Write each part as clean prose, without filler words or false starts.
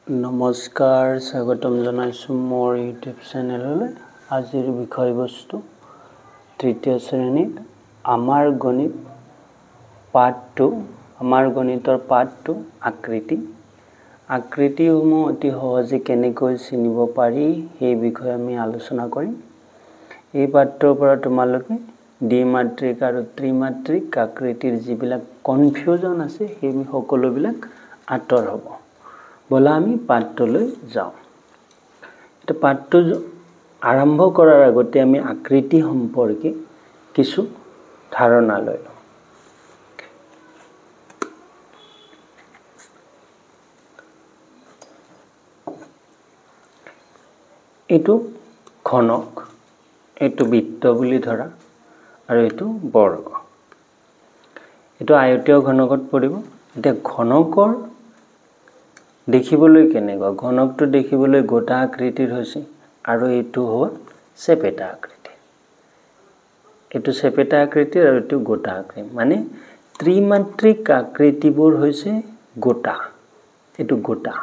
নমস্কাৰ, স্বাগতম জনাইছোঁ মোৰ ইউটিউব চেনেললৈ। আজিৰ বিষয়বস্তু তৃতীয় শ্ৰেণীত আমাৰ গণিত পাঠটো, আমাৰ গণিতৰ পাঠটো আকৃতি। আকৃতিসমূহ অতি সহজে কেনেকৈ চিনিব পাৰি সেই বিষয়ে আমি আলোচনা কৰিম। এই পাঠটোৰ পৰা তোমালোকে দ্বিমাত্ৰিক আৰু ত্ৰিমাত্ৰিক আকৃতিৰ যিবিলাক কনফিউজন আছে সেই সকলোবিলাক আঁতৰ হ'ব। ব'লা আমি পাঠটোলৈ যাওঁ। এতিয়া পাঠটো আৰম্ভ কৰাৰ আগতে আমি আকৃতি সম্পৰ্কে কিছু ধাৰণা লৈ লওঁ। এইটো ঘনক, এইটো বৃত্ত বুলি ধৰা, আৰু এইটো বৰ্গ। এইটো আয়তীয় ঘনকত পৰিব। এতিয়া ঘনকৰ দেখিবলৈ কেনেকুৱা? ঘনকটো দেখিবলৈ গোটা আকৃতিৰ হৈছে, আৰু এইটো হ'ল চেপেটা আকৃতিৰ। এইটো চেপেটা আকৃতিৰ আৰু এইটো গোটা আকৃতি। মানে ত্ৰিমাত্ৰিক আকৃতিবোৰ হৈছে গোটা, এইটো গোটা,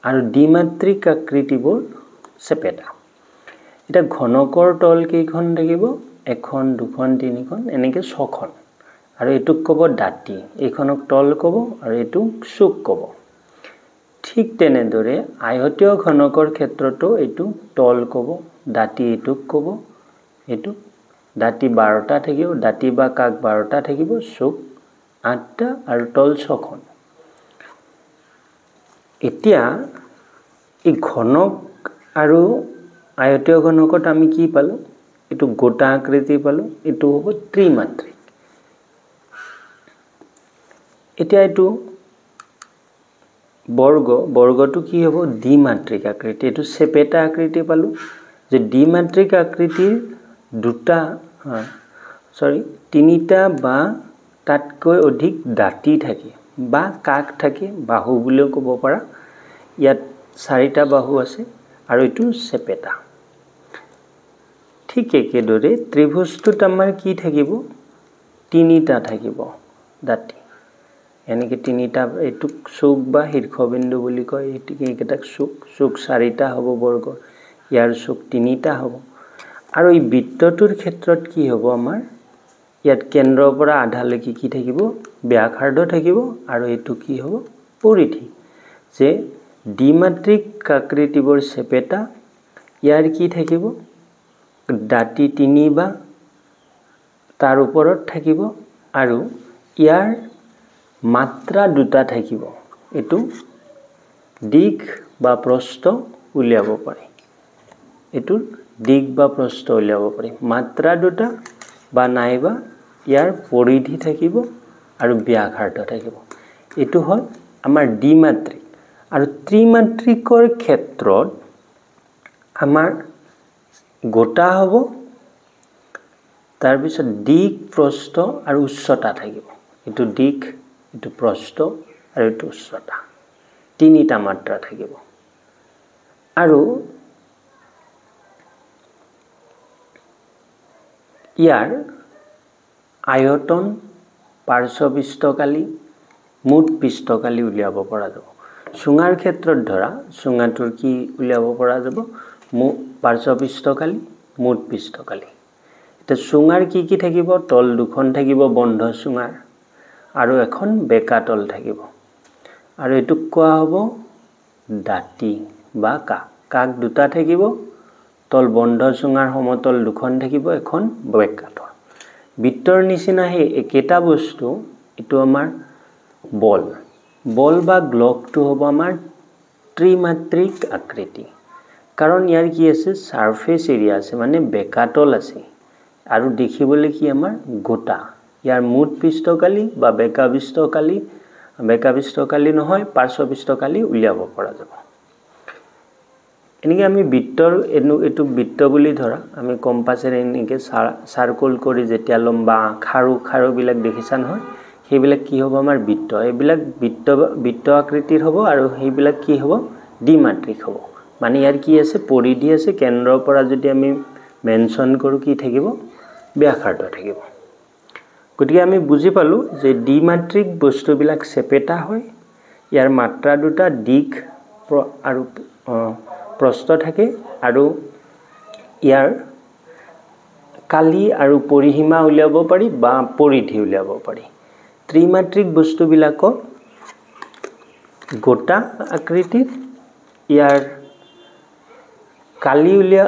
আৰু দ্বিমাত্ৰিক আকৃতিবোৰ চেপেটা। এতিয়া ঘনকৰ তল কেইখন থাকিব? এখন, দুখন, তিনিখন, এনেকৈ ছখন। আৰু এইটোক ক'ব দাঁতি, এইখনক তল ক'ব আৰু এইটোক চুক ক'ব। ঠিক তেনেদৰে আয়তীয় ঘনকৰ ক্ষেত্ৰতো এইটো তল ক'ব, দাঁতি এইটোক ক'ব, এইটো দাঁতি 12টা থাকিব, দাঁতি বা কাক 12টা থাকিব, চুক 8টা আৰু তল 6খন। এতিয়া এই ঘনক আৰু আয়তীয় ঘনকত আমি কি পালোঁ? এইটো গোটা আকৃতি পালোঁ, এইটো হ'ব ত্ৰিমাত্ৰিক। এতিয়া এইটো বৰ্গ, বৰ্গটো কি হ'ব? দ্বিমাত্ৰিক আকৃতি। এইটো চেপেটা আকৃতি পালোঁ, যে দ্বিমাত্ৰিক আকৃতিৰ দুটা চৰি তিনিটা বা তাতকৈ অধিক দাঁতি থাকে বা কাষ থাকে, বাহু বুলিও ক'ব পাৰা। ইয়াত 4টা বাহু আছে আৰু এইটো চেপেটা। ঠিক একেদৰে ত্ৰিভুজটোত আমাৰ কি থাকিব? 3টা থাকিব দাঁতি, এনেকৈ 3টা। এইটোক চুক বা শীৰ্ষবিন্দু বুলি কয়, এইকেইটাক চুক। চুক 4টা হ'ব বৰ্গ, ইয়াৰ চুক 3টা হ'ব। আৰু এই বৃত্তটোৰ ক্ষেত্ৰত কি হ'ব আমাৰ? ইয়াত কেন্দ্ৰৰ পৰা আধালৈকে কি থাকিব? ব্যাসাৰ্ধ থাকিব, আৰু এইটো কি হ'ব? পৰিধি। যে দ্বিমাত্ৰিক আকৃতিবোৰ চেপেটা, ইয়াৰ কি থাকিব? দাঁতি 3 বা তাৰ ওপৰত থাকিব, আৰু ইয়াৰ মাত্ৰা 2টা থাকিব। এইটো দিশ বা প্ৰস্থ উলিয়াব পাৰি, এইটোৰ দিশ বা প্ৰস্থ উলিয়াব পাৰি। মাত্ৰা 2টা বা নাইবা ইয়াৰ পৰিধি থাকিব আৰু ব্যাসাৰ্ধ থাকিব। এইটো হ'ল আমাৰ দ্বিমাত্ৰিক। আৰু ত্ৰিমাত্ৰিকৰ ক্ষেত্ৰত আমাৰ গোটা হ'ব, তাৰপিছত দিশ, প্ৰস্থ আৰু উচ্চতা থাকিব। এইটো দিশ, এইটো প্ৰস্থ আৰু এইটো উচ্চতা, 3টা মাত্ৰা থাকিব। আৰু ইয়াৰ আয়তন, পাৰ্শ্বপৃষ্ঠকালি, মুঠ পৃষ্ঠকালি উলিয়াব পৰা যাব। চুঙাৰ ক্ষেত্ৰত ধৰা চুঙাটোৰ কি উলিয়াব পৰা যাব? পাৰ্শ্বপৃষ্ঠকালি, মুঠ পৃষ্ঠকালি। এতিয়া চুঙাৰ কি কি থাকিব? তল 2খন থাকিব বন্ধ চুঙাৰ, আৰু এখন বেঁকা তল থাকিব, আৰু এইটোক কোৱা হ'ব দাঁতি বা কাক। কাক 2টা থাকিব, তল বন্ধ চুঙাৰ সমতল 2খন থাকিব, এখন বেঁকা তল। বৃত্তৰ নিচিনা সেই একেটা বস্তু, এইটো আমাৰ বল। বল বা গ্লকটো হ'ব আমাৰ ত্ৰিমাত্ৰিক আকৃতি, কাৰণ ইয়াৰ কি আছে? ছাৰফেচ এৰিয়া আছে, মানে বেঁকা তল আছে, আৰু দেখিবলৈ কি আমাৰ গোটা। ইয়াৰ মুঠ পৃষ্ঠকালি বা বেঁকা পৃষ্ঠকালি, বেঁকা পৃষ্ঠকালি নহয়, পাৰ্শ্বপৃষ্ঠকালি উলিয়াব পৰা যাব। এনেকৈ আমি বৃত্তৰ, এইটো বৃত্ত বুলি ধৰা, আমি কম্পাছেৰে এনেকৈ চাৰ্কল কৰি যেতিয়া ল'ম বা খাৰুবিলাক দেখিছা নহয়, সেইবিলাক কি হ'ব আমাৰ বৃত্ত। এইবিলাক বৃত্ত আকৃতিৰ হ'ব, আৰু সেইবিলাক কি হ'ব? দ্বিমাত্ৰিক হ'ব। মানে ইয়াৰ কি আছে? পৰিধি আছে, কেন্দ্ৰৰ পৰা যদি আমি মেনশ্যন কৰোঁ কি থাকিব? ব্যাসাৰ্ধ থাকিব। গতিকে আমি বুজি পালোঁ যে দ্বিমাত্ৰিক বস্তুবিলাক চেপেটা হয়, ইয়াৰ মাত্ৰা 2টা, দিশ আৰু প্ৰস্থ থাকে আৰু ইয়াৰ কালি আৰু পৰিসীমা উলিয়াব পাৰি বা পৰিধি উলিয়াব পাৰি। ত্ৰিমাত্ৰিক বস্তুবিলাকক গোটা আকৃতিৰ ইয়াৰ কালি উলিয়া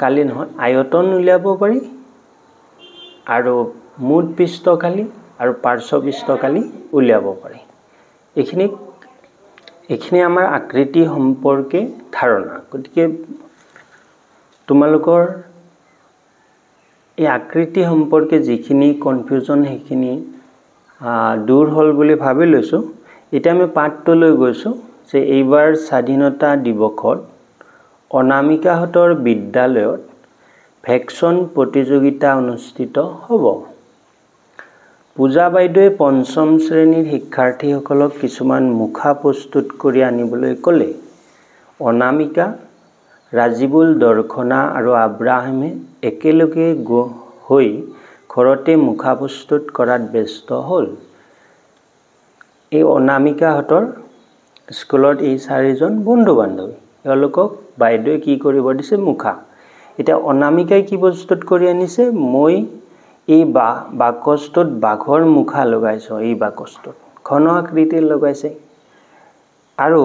কালি নহয় আয়তন উলিয়াব পাৰি আৰু মুঠ পৃষ্ঠকালি আৰু পাৰ্শ্বপৃষ্ঠকালি উলিয়াব পাৰি। এইখিনি আমাৰ আকৃতি সম্পৰ্কে ধাৰণা। গতিকে তোমালোকৰ এই আকৃতি সম্পৰ্কে যিখিনি কনফিউজন সেইখিনি দূৰ হ'ল বুলি ভাবি লৈছোঁ। এতিয়া আমি পাঠটোলৈ গৈছোঁ যে এইবাৰ স্বাধীনতা দিৱসত অনামিকাহঁতৰ বিদ্যালয়ত ভেকচন প্ৰতিযোগিতা অনুষ্ঠিত হ'ব। পূজা বাইদেৱে পঞ্চম শ্ৰেণীৰ শিক্ষাৰ্থীসকলক কিছুমান মুখা প্ৰস্তুত কৰি আনিবলৈ ক'লে। অনামিকা, ৰাজিবুল, দৰ্শনা আৰু আব্ৰাহামে একেলগে হৈ ঘৰতে মুখা প্ৰস্তুত কৰাত ব্যস্ত হ'ল। এই অনামিকাহঁতৰ স্কুলত এই চাৰিজন বন্ধু বান্ধৱী, এওঁলোকক বাইদেৱে কি কৰিব দিছে? মুখা। এতিয়া অনামিকাই কি প্ৰস্তুত কৰি আনিছে? মই এই বাকচটোত বাঘৰ মুখা লগাইছোঁ। এই বাকচটোত ঘন আকৃতিৰ লগাইছে। আৰু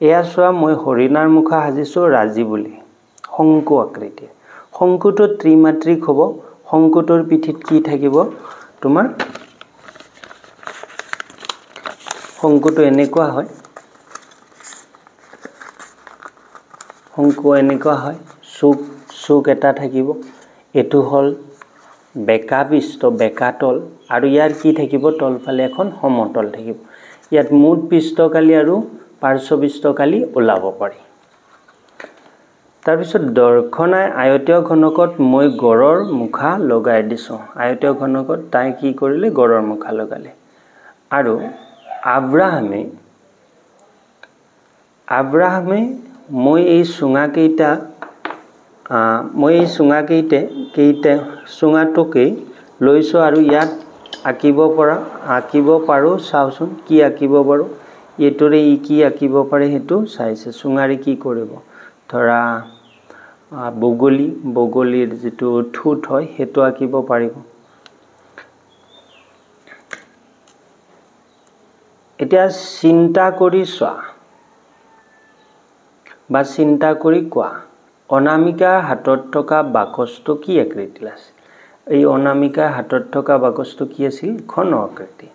এয়া চোৱা, মই হৰিণাৰ মুখা সাজিছোঁ ৰাজীৱুলে শংকু আকৃতিৰ। শংকুটো ত্ৰিমাত্ৰিক হ'ব। শংকুটোৰ পিঠিত কি থাকিব? তোমাৰ শংকুটো এনেকুৱা হয়, শংকু এনেকুৱা হয়, চুক এটা থাকিব। এইটো হ'ল বেকা পৃষ্ঠ, বেকা তল, আৰু ইয়াৰ কি থাকিব? তলফালে এখন সমতল থাকিব। ইয়াত মুঠ পৃষ্ঠকালি আৰু পাৰ্শ্বপৃষ্ঠকালি ওলাব পাৰি। তাৰপিছত দৰ্শনাই আয়তীয় ঘনকত মই গড়ৰ মুখা লগাই দিছোঁ। আয়তীয় ঘনকত তাই কি কৰিলে? গড়ৰ মুখা লগালে। আৰু আব্ৰাহামে মই এই চুঙাকেইটা চুঙাটোকেই লৈছোঁ আৰু ইয়াত আঁকিব পাৰোঁ। চাওঁচোন কি আঁকিব পাৰোঁ। এইটোৰে ই কি আঁকিব পাৰে সেইটো চাইছে। চুঙাৰে কি কৰিব? ধৰা বগলীৰ যিটো ঠোঁট হয় সেইটো আঁকিব পাৰিব। এতিয়া চিন্তা কৰি চোৱা বা চিন্তা কৰি কোৱা, অনামিকাৰ হাতত থকা বাকচটো কি আকৃতিৰ আছিল? এই অনামিকাৰ হাতত থকা বাকচটো কি আছিল? ঘন আকৃতি।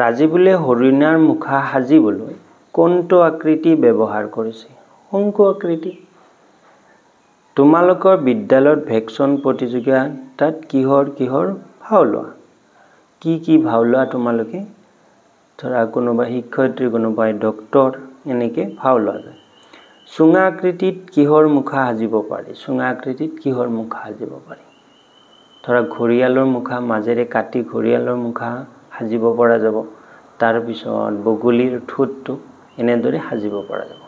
ৰাজীৱুলে হৰিণাৰ মুখা সাজিবলৈ কোনটো আকৃতি ব্যৱহাৰ কৰিছে? শংকু আকৃতি। তোমালোকৰ বিদ্যালয়ত ভেকচন প্ৰতিযোগিতাত কিহৰ কিহৰ ভাও লোৱা? কি কি ভাও লোৱা তোমালোকে? ধৰা কোনোবা শিক্ষয়িত্ৰী, কোনোবাই ডক্তৰ, এনেকৈ ভাও লোৱা যায়। চুঙা আকৃতিত কিহৰ মুখা সাজিব পাৰি? চুঙা আকৃতিত কিহৰ মুখা সাজিব পাৰি? ধৰা ঘৰিয়ালৰ মুখা, মাজেৰে কাটি ঘৰিয়ালৰ মুখা সাজিব পৰা যাব। তাৰপিছত বগলীৰ ঠোঁটটো এনেদৰে সাজিব পৰা যাব।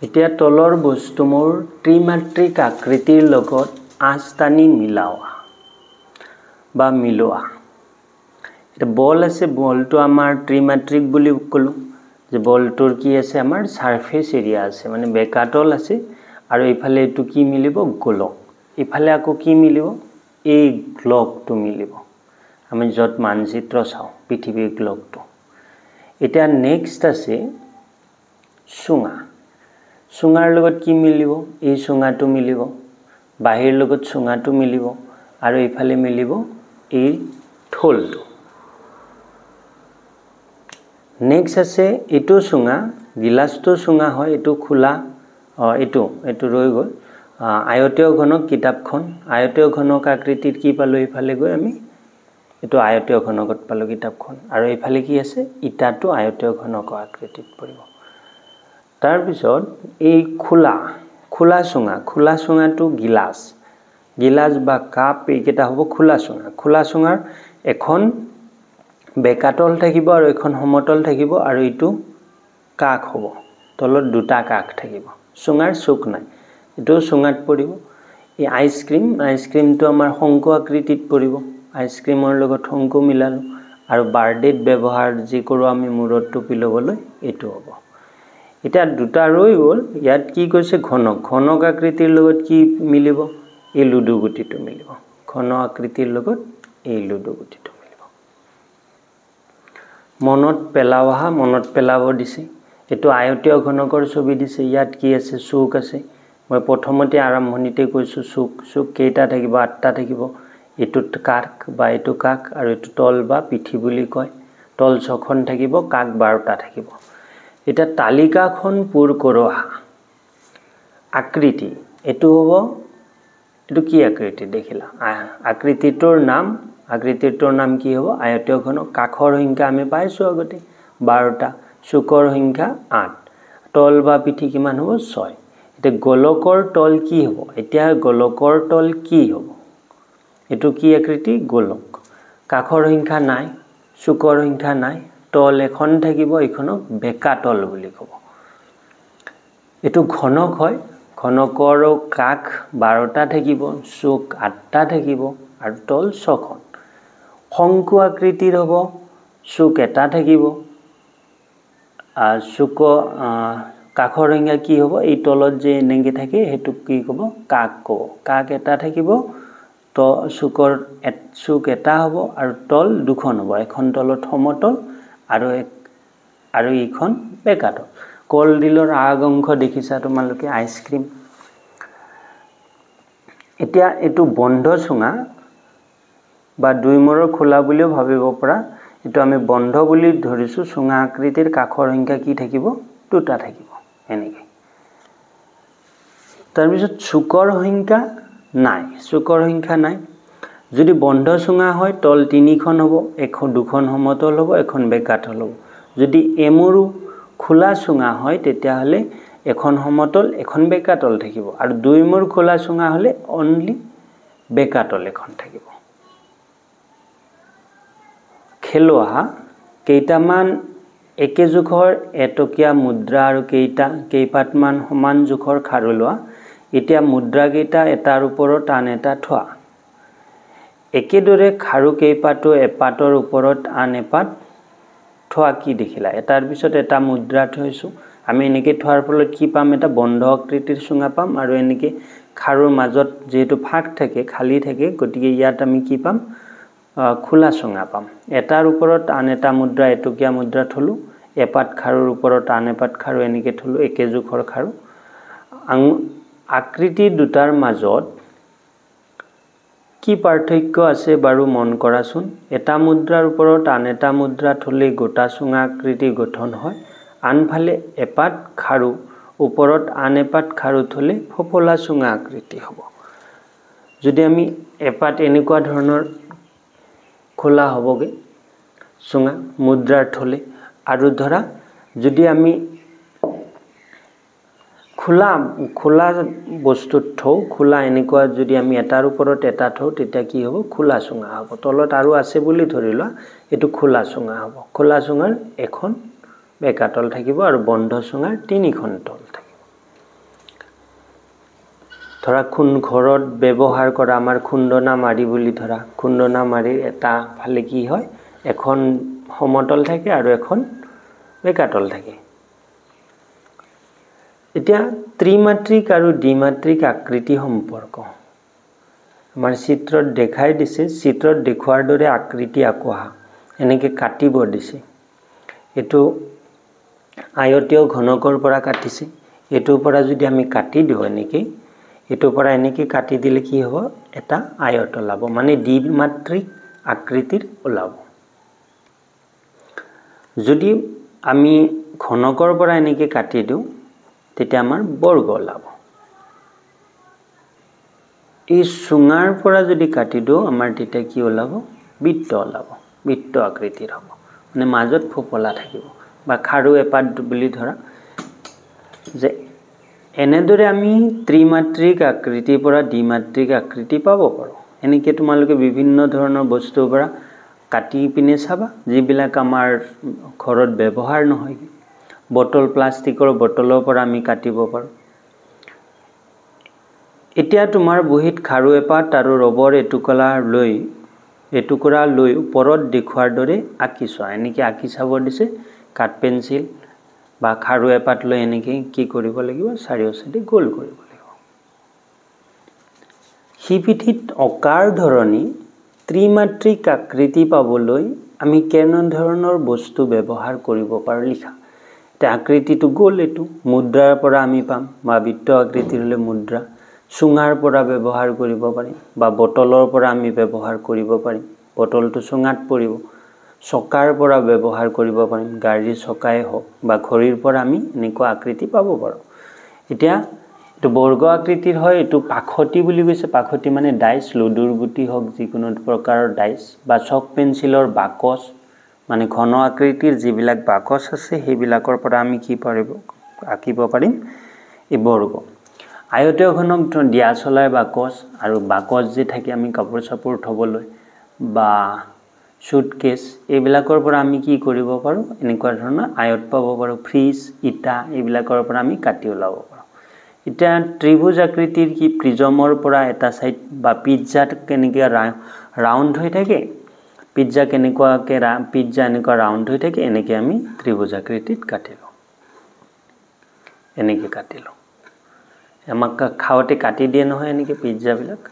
এতিয়া তলৰ বস্তুবোৰ ত্ৰিমাত্ৰিক আকৃতিৰ লগত আঁচ টানি মিলাওৱা বা মিলোৱা। এতিয়া বল আছে, বলটো আমাৰ ত্ৰিমাত্ৰিক বুলি ক'লোঁ যে বলটোৰ কি আছে? আমাৰ ছাৰফেচ এৰিয়া আছে, মানে বেকাতল আছে, আৰু এইফালে এইটো কি মিলিব? গোলক। ইফালে আকৌ কি মিলিব? এই গ্লকটো মিলিব, আমি য'ত মানচিত্ৰ চাওঁ পৃথিৱীৰ গ্লকটো। এতিয়া নেক্সট আছে চুঙা। চুঙাৰ লগত কি মিলিব? এই চুঙাটো মিলিব, বাহিৰ লগত চুঙাটো মিলিব, আৰু এইফালে মিলিব এই থলটো। নেক্সট আছে এইটো চুঙা, গিলাচটো চুঙা হয়, এইটো খোলা, এইটো ৰৈ গ'ল। আয়তীয় ঘনক কিতাপখন, আয়তীয় ঘনক আকৃতিৰ কি পালোঁ? এইফালে গৈ আমি এইটো আয়তীয় ঘনকত পালোঁ কিতাপখন, আৰু এইফালে কি আছে? ইটাটো আয়তীয় ঘনক আকৃতিত পৰিব। তাৰপিছত এই খোলা চুঙা, খোলা চুঙাটো গিলাচ, গিলাচ বা কাপ, এইকেইটা হ'ব খোলা চুঙা। খোলা চুঙাৰ এখন বেকাতল থাকিব আৰু এখন সমতল থাকিব, আৰু এইটো কাষ হ'ব, তলত দুটা কাষ থাকিব। চুঙাৰ চুক নাই, এইটো চুঙাত পৰিব। এই আইচক্ৰীমটো আমাৰ শংকু আকৃতিত পৰিব। আইচক্ৰীমৰ লগত শংকু মিলালোঁ, আৰু বাৰ্থডেত ব্যৱহাৰ যি কৰোঁ আমি মূৰত টুপি ল'বলৈ এইটো হ'ব। এতিয়া দুটা ৰৈ গ'ল। ইয়াত কি কৈছে? ঘনক। ঘনক আকৃতিৰ লগত কি মিলিব? এই লুডু গুটিটো মিলিব। ঘন আকৃতিৰ লগত এই লুডু গুটিটো মিলিব। মনত পেলাও আহা, মনত পেলাব দিছে। এইটো আয়তীয় ঘনকৰ ছবি দিছে। ইয়াত কি আছে? চুক আছে। মই প্ৰথমতে আৰম্ভণিতে কৈছোঁ চুক। চুক কেইটা থাকিব? 8টা থাকিব। এইটোত কাক বা এইটো কাক আৰু এইটো তল বা পিঠি বুলি কয়। তল 6খন থাকিব, কাক 12টা থাকিব। এতিয়া তালিকাখন পূৰ কৰোঁ আহা। আকৃতি এইটো হ'ব, এইটো কি আকৃতি দেখিলা? আকৃতিটোৰ নাম কি হ'ব? আয়তীয় ঘনক। কাষৰ সংখ্যা আমি পাইছোঁ আগতে 12টা, চুকৰ সংখ্যা 8, তল বা পিঠি কিমান হ'ব? 6। এতিয়া গোলকৰ তল কি হ'ব? এতিয়া গোলকৰ তল কি হ'ব? এইটো কি আকৃতি? গোলক। কাষৰ সংখ্যা নাই, চুকৰ সংখ্যা নাই, তল এখন থাকিব, এইখনক বেকা তল বুলি ক'ব। এইটো ঘনক হয়। ঘনকৰো কাষ 12টা থাকিব, চুক 8টা থাকিব আৰু তল 6খন। শংকু আকৃতিৰ হ'ব, চুক এটা থাকিব, চুক কাষৰ সংখ্যা কি হ'ব? এই তলত যে এনেকৈ থাকে সেইটোক কি ক'ব? কাক ক'ব। কাক এটা থাকিব, চুকৰ চুক এটা হ'ব আৰু তল দুখন হ'ব, এখন তলত সমতল আৰু এইখন বেকা তল। কলডিলৰ আগ অংশ দেখিছা তোমালোকে, আইচক্ৰীম। এতিয়া এইটো বন্ধ চুঙা বা দুই মূৰৰ খোলা বুলিও ভাবিব পৰা। এইটো আমি বন্ধ বুলি ধৰিছোঁ। চুঙা আকৃতিৰ কাষৰ সংখ্যা কি থাকিব? 2টা থাকিব এনেকৈ। তাৰপিছত চুকৰ সংখ্যা নাই, চুকৰ সংখ্যা নাই। যদি বন্ধ চুঙা হয় তল 3খন হ'ব, এখন দুখন সমতল হ'ব, এখন বেকা তল হ'ব। যদি এমূৰো খোলা চুঙা হয় তেতিয়াহ'লে এখন সমতল এখন বেকা তল থাকিব, আৰু দুই মূৰ খোলা চুঙা হ'লে অনলি বেকা তল এখন থাকিব। খেলো আহা। কেইটামান একে জোখৰ এটকীয়া মুদ্ৰা আৰু কেইপাতমান সমান জোখৰ খাৰু লোৱা। এতিয়া মুদ্ৰাকেইটা এটাৰ ওপৰত আন এটা থোৱা। একেদৰে খাৰু কেইপাতো এপাতৰ ওপৰত আন এপাত থোৱা। কি দেখিলা? এটাৰ পিছত এটা মুদ্ৰা থৈছোঁ আমি। এনেকৈ থোৱাৰ ফলত কি পাম? এটা বন্ধ আকৃতিৰ চুঙা পাম। আৰু এনেকৈ খাৰুৰ মাজত যিহেতু ফাঁক থাকে, খালী থাকে, গতিকে ইয়াত আমি কি পাম? খোলা চুঙা পাম। এটাৰ ওপৰত আন এটা মুদ্ৰা, এটকীয়া মুদ্ৰা থলোঁ, এপাত খাৰুৰ ওপৰত আন এপাত খাৰু এনেকৈ থলোঁ, একে জোখৰ খাৰু। আকৃতি দুটাৰ মাজত কি পাৰ্থক্য আছে বাৰু মন কৰাচোন। এটা মুদ্ৰাৰ ওপৰত আন এটা মুদ্ৰা থ'লে গোটা চুঙা আকৃতি গঠন হয়, আনফালে এপাত খাৰু ওপৰত আন এপাত খাৰু থ'লে ফফলা চুঙা আকৃতি হ'ব। যদি আমি এপাত এনেকুৱা ধৰণৰ খোলা হ'বগৈ চুঙা মুদ্ৰাৰ থ'লে, আৰু ধৰা যদি আমি খোলা খোলা বস্তুত থওঁ, খোলা এনেকুৱা যদি আমি এটাৰ ওপৰত এটা থওঁ তেতিয়া কি হ'ব? খোলা চুঙা হ'ব। তলত আৰু আছে বুলি ধৰি লোৱা, এইটো খোলা চুঙা হ'ব। খোলা চুঙাৰ এখন বেকা তল থাকিব আৰু বন্ধ চুঙাৰ 3খন তল থাকিব। ধৰা ঘৰত ব্যৱহাৰ কৰা আমাৰ খুন্দনা মাৰি বুলি ধৰা, খুন্দনা মাৰিৰ এটা ফালে কি হয়? এখন সমতল থাকে আৰু এখন বেকা তল থাকে। এতিয়া ত্ৰিমাত্ৰিক আৰু দ্বিমাত্ৰিক আকৃতি সম্পৰ্ক আমাৰ চিত্ৰত দেখাই দিছে। চিত্ৰত দেখুৱাৰ দৰে আকৃতি আঁকোৱা, এনেকৈ কাটিব দিছে। এইটো আয়তীয় ঘনকৰ পৰা কাটিছে। এইটোৰ পৰা যদি আমি কাটি দিওঁ এনেকৈ, এইটোৰ পৰা এনেকৈ কাটি দিলে কি হ'ব? এটা আয়ত ওলাব, মানে দ্বিমাত্ৰিক আকৃতিৰ ওলাব। যদি আমি ঘনকৰ পৰা এনেকৈ কাটি দিওঁ তেতিয়া আমাৰ বৰ্গ ওলাব। এই চুঙাৰ পৰা যদি কাটি দিওঁ আমাৰ তেতিয়া কি ওলাব? বৃত্ত ওলাব, বৃত্ত আকৃতিৰ হ'ব, মানে মাজত ফোপলা থাকিব বা খাৰু এপাত বুলি ধৰা। যে এনেদৰে আমি ত্ৰিমাত্ৰিক আকৃতিৰ পৰা দ্বিমাত্ৰিক আকৃতি পাব পাৰোঁ। এনেকৈ তোমালোকে বিভিন্ন ধৰণৰ বস্তুৰ পৰা কাটি পিনে চাবা, যিবিলাক আমাৰ ঘৰত ব্যৱহাৰ নহয়। বটল, প্লাষ্টিকৰ বটলৰ পৰা আমি কাটিব পাৰোঁ। এতিয়া তোমাৰ বহীত খাৰু এপাত আৰু ৰবৰ এটুকুৰা লৈ এটুকুৰা লৈ ওপৰত দেখুওৱাৰ দৰে আঁকি চোৱা। এনেকৈ আঁকি চাব দিছে। কাঠ পেঞ্চিল বা খাৰু এপাত লৈ এনেকৈ কি কৰিব লাগিব, চাৰিও চাইডে গোল কৰিব লাগিব। সিপিঠিত অঁকাৰ ধৰণে ত্ৰিমাত্ৰিক আকৃতি পাবলৈ আমি কেনেধৰণৰ বস্তু ব্যৱহাৰ কৰিব পাৰোঁ লিখা। এতিয়া আকৃতিটো গ'ল, এইটো মুদ্ৰাৰ পৰা আমি পাম, বা বৃত্ত আকৃতিৰ হ'লে মুদ্ৰা, চুঙাৰ পৰা ব্যৱহাৰ কৰিব পাৰিম, বা বটলৰ পৰা আমি ব্যৱহাৰ কৰিব পাৰিম, বটলটো চুঙাত পৰিব। চকাৰ পৰা ব্যৱহাৰ কৰিব পাৰিম, গাড়ীৰ চকাই হওক বা ঘড়ীৰ পৰা আমি এনেকুৱা আকৃতি পাব পাৰোঁ। এতিয়া এইটো বৰ্গ আকৃতিৰ হয়, এইটো পাখতি বুলি কৈছে। পাখতি মানে ডাইচ, লুডুৰ গুটি হওক, যিকোনো প্ৰকাৰৰ ডাইচ, বা চক পেঞ্চিলৰ বাকচ, মানে ঘন আকৃতিৰ যিবিলাক বাকচ আছে সেইবিলাকৰ পৰা আমি কি পাৰিব আঁকিব পাৰিম এই বৰ্গ। আয়তীয় ঘনক দিয়া চলাই বাকচ, আৰু বাকচ যে থাকে আমি কাপোৰ চাপোৰ থ'বলৈ বা চুটকেছ, এইবিলাকৰ পৰা আমি কি কৰিব পাৰোঁ, এনেকুৱা ধৰণৰ আয়ত পাব পাৰোঁ। ফ্ৰিজ, ইটা, এইবিলাকৰ পৰা আমি কাটি ওলাব পাৰোঁ। এতিয়া ত্ৰিভুজ আকৃতিৰ কি প্ৰিজমৰ পৰা এটা ছাইড বা পিজ্জাত কেনেকৈ ৰাউণ্ড হৈ থাকে, পিজ্জা কেনেকুৱাকৈ পিজ্জা এনেকুৱা ৰাউণ্ড হৈ থাকে, এনেকৈ আমি ত্ৰিভুজ আকৃতিত কাটি লওঁ, এনেকৈ কাটি লওঁ। আমাক খাওঁতে কাটি দিয়ে নহয় এনেকৈ পিজ্জাবিলাক,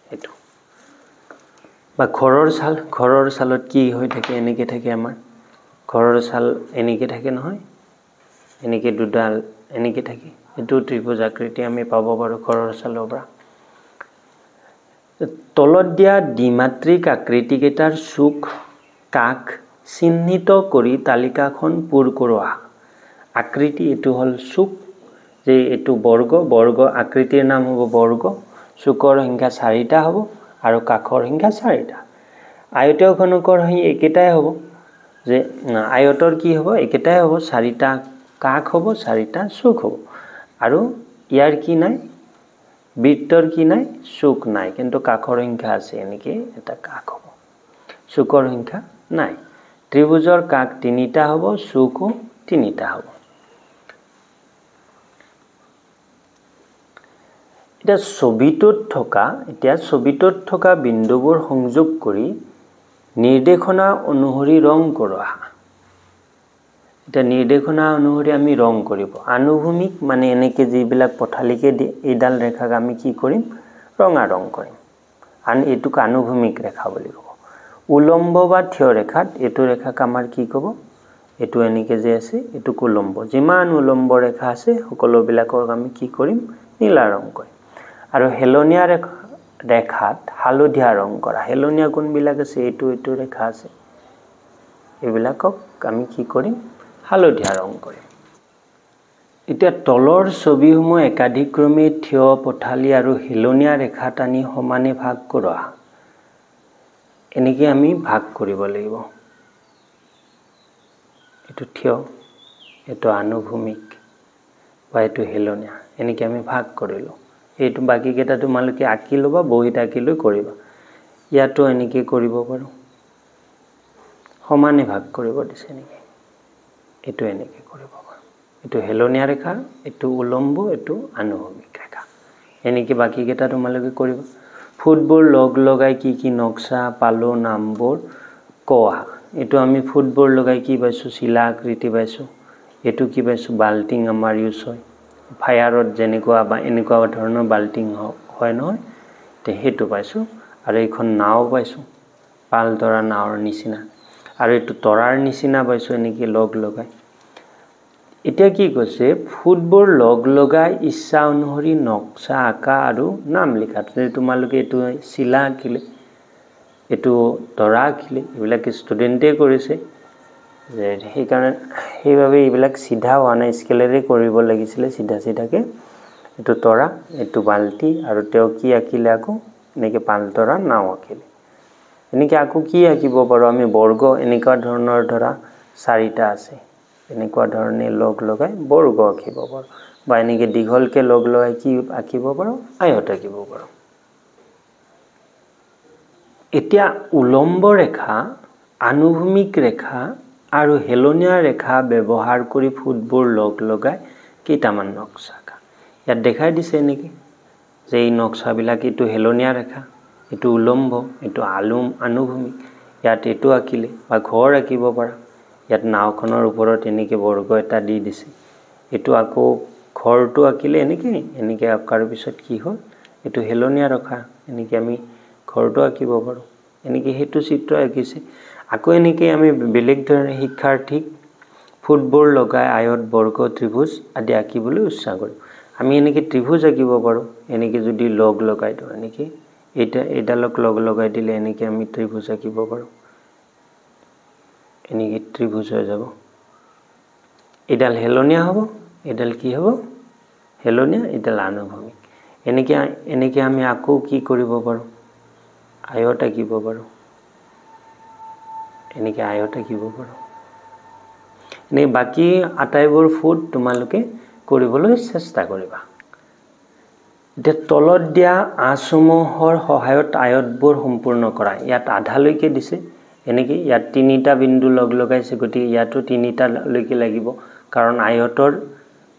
সেইটো। বা ঘৰৰ ছাল, ঘৰৰ ছালত কি হৈ থাকে, এনেকৈ থাকে। আমাৰ ঘৰৰ ছাল এনেকৈ থাকে নহয়, এনেকৈ দুডাল এনেকৈ থাকে, এইটো ত্ৰিভুজ আকৃতি আমি পাব পাৰোঁ ঘৰৰ ছালৰ পৰা। তলত দিয়া দ্বিমাত্ৰিক আকৃতিকেইটাৰ চুক কাষ চিহ্নিত কৰি তালিকাখন পূৰ কৰোৱা। আকৃতি এইটো হ'ল চুক, যে এইটো বৰ্গ, বৰ্গ আকৃতিৰ নাম হ'ব বৰ্গ। চুকৰ সংখ্যা চাৰিটা হ'ব আৰু কাষৰ সংখ্যা চাৰিটা। আয়তীয় ঘনকৰ সেই একেটাই হ'ব, যে আয়তৰ কি হ'ব, একেটাই হ'ব, চাৰিটা কাষ হ'ব, চাৰিটা চুক হ'ব। আৰু ইয়াৰ কি নাই, বৃত্তৰ কি নাই, চুক নাই, কিন্তু কাষৰ সংখ্যা আছে, এনেকৈ এটা কাষ হ'ব, চুকৰ সংখ্যা নাই। ত্ৰিভুজৰ কাষ তিনিটা হ'ব, চুকো তিনিটা হ'ব। এতিয়া ছবিটোত থকা বিন্দুবোৰ সংযোগ কৰি নিৰ্দেশনা অনুসৰি ৰং কৰোৱা। এতিয়া নিৰ্দেশনা অনুসৰি আমি ৰং কৰিব। আনুভূমিক মানে এনেকৈ যিবিলাক পথালিকে দিয়ে, এইডাল ৰেখাক আমি কি কৰিম, ৰঙা ৰং কৰিম। এইটোক আনুভূমিক ৰেখা বুলি ক'ব। উলম্ব বা থিয় ৰেখাত এইটো ৰেখাক আমাৰ কি ক'ব, এইটো এনেকৈ যে আছে এইটোক উলম্ব। যিমান উলম্ব ৰেখা আছে সকলোবিলাকক আমি কি কৰিম, নীলা ৰং কৰিম। আৰু হেলনীয়া ৰেখাত হালধীয়া ৰং কৰা। হেলনীয়া কোনবিলাক আছে, এইটো এইটো ৰেখা আছে, এইবিলাকক আমি কি কৰিম, হালধীয়া ৰং কৰিম। এতিয়া তলৰ ছবিসমূহ একাধিক্ৰমে থিয়, পথালি আৰু হেলনীয়া ৰেখা টানি সমানে ভাগ কৰা। এনেকৈ আমি ভাগ কৰিব লাগিব। এইটো থিয়, এইটো আনুভূমিক বা এইটো হেলনীয়া, এনেকৈ আমি ভাগ কৰিলোঁ। এইটো বাকীকেইটা তোমালোকে আঁকি ল'বা, বহীত আঁকি লৈ কৰিবা। ইয়াতো এনেকৈ কৰিব পাৰোঁ, সমানে ভাগ কৰিব দিছে এনেকৈ, এইটো এনেকৈ কৰিব পাৰোঁ। এইটো হেলনীয়া ৰেখা, এইটো উলম্ব, এইটো আনুভূমিক ৰেখা। এনেকৈ বাকীকেইটা তোমালোকে কৰিবা। ফুটবোৰ লগ লগাই কি কি নক্সা পালোঁ, নামবোৰ কোৱা। এইটো আমি ফুটবোৰ লগাই কি পাইছোঁ, চিলা আকৃতি পাইছোঁ। এইটো কি পাইছোঁ, বাল্টিং আমাৰ ইউজ হয় ফায়াৰত, যেনেকুৱা বা এনেকুৱা ধৰণৰ বাল্টিং হয় নহয়, তে সেইটো পাইছোঁ। আৰু এইখন নাও পাইছোঁ, পাল তৰা নাৱৰ নিচিনা, আৰু এইটো তৰাৰ নিচিনা পাইছোঁ এনেকৈ লগ লগাই। এতিয়া কি কৈছে, ফুটবোৰ লগ লগাই ইচ্ছা অনুসৰি নক্সা আঁকা আৰু নাম লিখা। তোমালোকে এইটো চিলা আঁকিলে, এইটো তৰা আঁকিলে, এইবিলাক ষ্টুডেণ্টে কৰিছে যে, সেইকাৰণে সেইবাবে এইবিলাক চিধা হোৱা নাই, স্কেলেৰে কৰিব লাগিছিলে চিধা চিধাকৈ। এইটো তৰা, এইটো বাল্টি, আৰু তেওঁ কি আঁকিলে আকৌ, এনেকৈ পালতৰা নাও আঁকিলে। এনেকৈ আকৌ কি আঁকিব পাৰোঁ আমি, বৰ্গ, এনেকুৱা ধৰণৰ ধৰা চাৰিটা আছে, এনেকুৱা ধৰণে লগ লগাই বৰ্গ আঁকিব পাৰোঁ, বা এনেকৈ দীঘলকৈ লগ লগাই কি আঁকিব পাৰোঁ, আয়ত আঁকিব পাৰোঁ। এতিয়া উলম্ব ৰেখা, আনুভূমিক ৰেখা আৰু হেলনীয়া ৰেখা ব্যৱহাৰ কৰি ফুটবোৰ লগ লগাই কেইটামান নক্সা আঁকা। ইয়াত দেখাই দিছে এনেকৈ যে এই নক্সাবিলাক, এইটো হেলনীয়া ৰেখা, এইটো উলম্ব, এইটো আনুভূমিক। ইয়াত এইটো আঁকিলে বা ঘৰ আঁকিব পাৰা। ইয়াত নাওখনৰ ওপৰত এনেকৈ বৰ্গ এটা দি দিছে, এইটো আকৌ ঘৰটো আঁকিলে এনেকৈ, এনেকৈ আঁকাৰ পিছত কি হ'ল, এইটো হেলনীয়া ৰখা, এনেকৈ আমি ঘৰটো আঁকিব পাৰোঁ। এনেকৈ সেইটো চিত্ৰ আঁকিছে। আকৌ এনেকৈ আমি বেলেগ ধৰণে শিক্ষাৰ্থীক ফুটবল লগাই আয়ত, বৰ্গ, ত্ৰিভুজ আদি আঁকিবলৈ উৎসাহ কৰোঁ। আমি এনেকৈ ত্ৰিভুজ আঁকিব পাৰোঁ। এনেকৈ যদি লগ লগাই দিওঁ, এনেকৈ এইটা এইডালক লগ লগাই দিলে এনেকৈ আমি ত্ৰিভুজ আঁকিব পাৰোঁ। এনেকৈ ত্ৰিভুজ হৈ যাব। এইডাল হেলনীয়া হ'ব, এইডাল কি হ'ব, হেলনীয়া, এইডাল আনুভূমিক। এনেকৈ এনেকৈ আমি আকৌ কি কৰিব পাৰোঁ, আয়ত আঁকিব পাৰোঁ। এনেকৈ আয়ত আঁকিব পাৰোঁ। এনেকৈ বাকী আটাইবোৰ ফুট তোমালোকে কৰিবলৈ চেষ্টা কৰিবা। এতিয়া তলত দিয়া আঁচসমূহৰ সহায়ত আয়তবোৰ সম্পূৰ্ণ কৰা। ইয়াত আধালৈকে দিছে, এনেকৈ ইয়াত তিনিটা বিন্দু লগ লগাইছে, গতিকে ইয়াতো তিনিটালৈকে লাগিব, কাৰণ আয়তৰ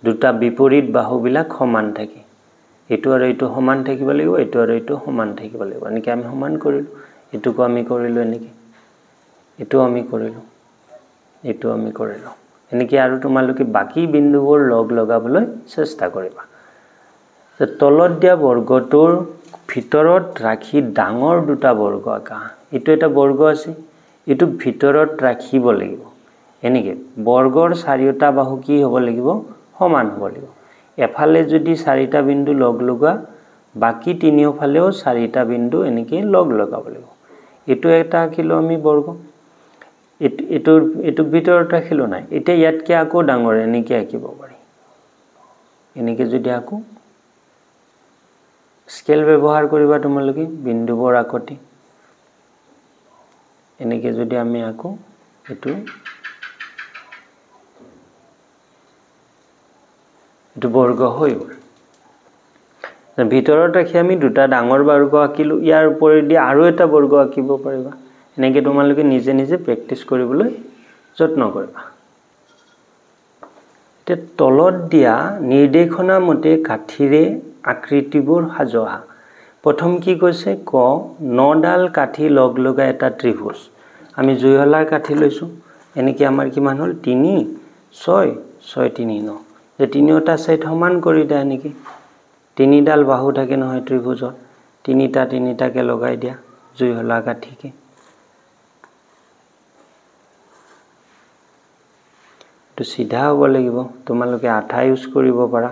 দুটা বিপৰীত বাহুবিলাক সমান থাকে। এইটো আৰু এইটো সমান থাকিব লাগিব, এইটো আৰু এইটো সমান থাকিব লাগিব। এনেকৈ আমি সমান কৰিলোঁ, এইটোকো আমি কৰিলোঁ এনেকৈ, এইটোও আমি কৰিলোঁ, এইটো আমি কৰিলোঁ। এনেকৈ আৰু তোমালোকে বাকী বিন্দুবোৰ লগ লগাবলৈ চেষ্টা কৰিবা। তলত দিয়া বৰ্গটোৰ ভিতৰত ৰাখি ডাঙৰ দুটা বৰ্গ আঁকা। এইটো এটা বৰ্গ আছে, এইটোক ভিতৰত ৰাখিব লাগিব। এনেকৈ বৰ্গৰ চাৰিওটা বাহু কি হ'ব লাগিব, সমান হ'ব লাগিব। এফালে যদি চাৰিটা বিন্দু লগ লগোৱা, বাকী তিনিওফালেও চাৰিটা বিন্দু এনেকৈ লগ লগাব লাগিব। এইটো এটা আঁকিলোঁ আমি বৰ্গ, এইটোৰ এইটোক ভিতৰত ৰাখিলোঁ নাই। এতিয়া ইয়াতকৈ আকৌ ডাঙৰ এনেকৈ আঁকিব পাৰি। এনেকৈ যদি আকৌ স্কেল ব্যৱহাৰ কৰিবা তোমালোকে বিন্দুবোৰ আকতি, এনেকৈ যদি আমি আকৌ এইটো এইটো বৰ্গ হৈ গ'ল। ভিতৰত ৰাখি আমি দুটা ডাঙৰ বৰ্গ আঁকিলোঁ, ইয়াৰ ওপৰেদি আৰু এটা বৰ্গ আঁকিব পাৰিবা। এনেকৈ তোমালোকে নিজে নিজে প্ৰেক্টিচ কৰিবলৈ যত্ন কৰিবা। এতিয়া তলত দিয়া নিৰ্দেশনা মতে কাঠিৰে আকৃতিবোৰ সাজোৱা। প্ৰথম কি কৈছে, ক নডাল কাঠি লগ লগাই এটা ত্ৰিভুজ। আমি জুইশলাৰ কাঠি লৈছোঁ, এনেকৈ আমাৰ কিমান হ'ল, 3 6 6 3 9। যে তিনিওটা ছাইড সমান কৰি দিয়া, এনেকৈ তিনিডাল বাহু থাকে নহয় ত্ৰিভুজত, তিনিটা তিনিটাকৈ লগাই দিয়া জুইশলা কাঠিকে। এইটো চিধা হ'ব লাগিব, তোমালোকে আঠা ইউজ কৰিব পাৰা।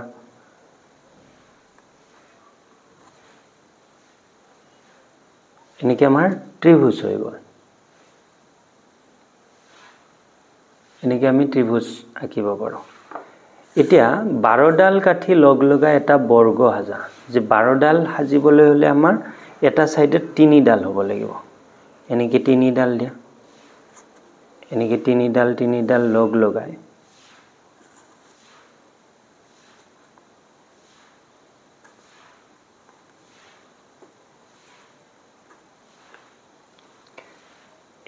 এনেকৈ আমাৰ ত্ৰিভুজ হৈ গ'ল। এনেকৈ আমি ত্ৰিভুজ আঁকিব পাৰোঁ। এতিয়া 12ডাল কাঠি লগ লগাই এটা বৰ্গ সাজা। যে 12ডাল সাজিবলৈ হ'লে আমাৰ এটা ছাইডত তিনিডাল হ'ব লাগিব। এনেকৈ তিনিডাল দিয়া, এনেকৈ তিনিডাল তিনিডাল লগ লগাই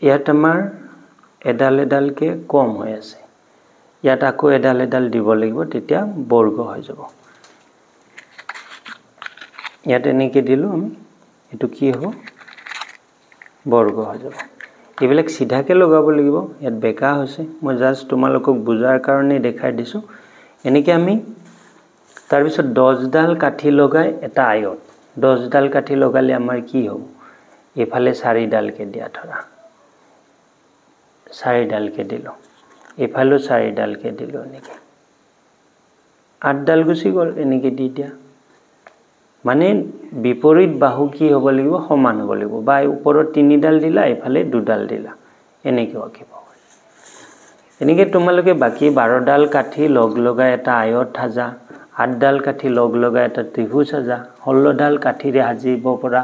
ইয়াত আমাৰ এডাল এডালকৈ কম হৈ আছে, ইয়াত আকৌ এডাল এডাল দিব লাগিব, তেতিয়া বৰ্গ হৈ যাব। ইয়াত এনেকৈ দিলোঁ আমি, এইটো কি হ'ব, বৰ্গ হৈ যাব। এইবিলাক চিধাকৈ লগাব লাগিব, ইয়াত বেকা হৈছে, মই জাষ্ট তোমালোকক বুজাৰ কাৰণে দেখাই দিছোঁ। এনেকৈ আমি তাৰপিছত 10ডাল কাঠি লগাই এটা আয়ত। 10ডাল কাঠি লগালে আমাৰ কি হ'ব, এইফালে চাৰিডালকৈ দিয়া, ধৰা চাৰিডালকৈ দিলোঁ, এইফালেও চাৰিডালকৈ দিলোঁ, এনেকৈ 8ডাল গুচি গ'ল, এনেকৈ দি দিয়া। মানে বিপৰীত বাহু কি হ'ব লাগিব, সমান হ'ব লাগিব। বা ওপৰত তিনিডাল দিলা, এইফালে দুডাল দিলা, এনেকৈ আঁকিব। এনেকৈ তোমালোকে বাকী 12ডাল কাঠি লগ লগাই এটা আয়ত সাজা, 8ডাল কাঠি লগ লগাই এটা ত্ৰিভুজ সাজা, 16ডাল কাঠিৰে সাজিব পৰা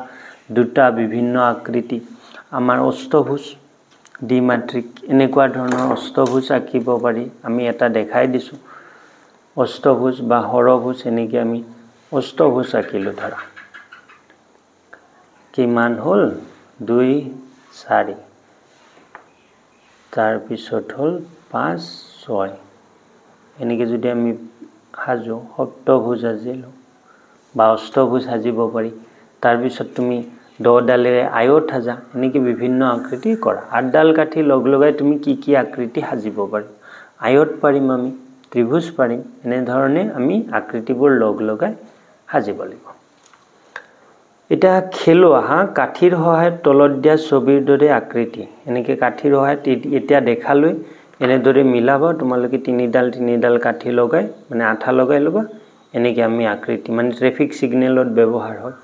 দুটা বিভিন্ন আকৃতি, আমাৰ অষ্টভুজ, দ্বিমাত্ৰিক এনেকুৱা ধৰণৰ অষ্টভুজ আঁকিব পাৰি। আমি এটা দেখাই দিছোঁ, অষ্টভুজ বা ষড়ভুজ। এনেকৈ আমি অষ্টভুজ আঁকিলোঁ। ধৰা কিমান হ'ল, 2 4, তাৰপিছত হ'ল 5 6। এনেকৈ যদি আমি সাজোঁ, সপ্তভুজ সাজিলোঁ বা অষ্টভুজ সাজিব পাৰি। তাৰপিছত তুমি 10ডালেৰে আয়ত সাজা, এনেকৈ বিভিন্ন আকৃতি কৰা। 8ডাল কাঠি লগ লগাই তুমি কি কি আকৃতি সাজিব পাৰিম, আয়ত পাৰিম আমি, ত্ৰিভুজ পাৰিম, এনেধৰণে আমি আকৃতিবোৰ লগ লগাই সাজিব লাগিব। এতিয়া খেলো আহা, কাঠিৰ সহায়ত তলত দিয়া ছবিৰ দৰে আকৃতি, এনেকৈ কাঠিৰ সহায়ত এতিয়া দেখালৈ এনেদৰে মিলাবা। তোমালোকে তিনিডাল তিনিডাল কাঠি লগাই মানে আঠা লগাই ল'বা, এনেকৈ আমি আকৃতি মানে ট্ৰেফিক ছিগনেলত ব্যৱহাৰ হয়।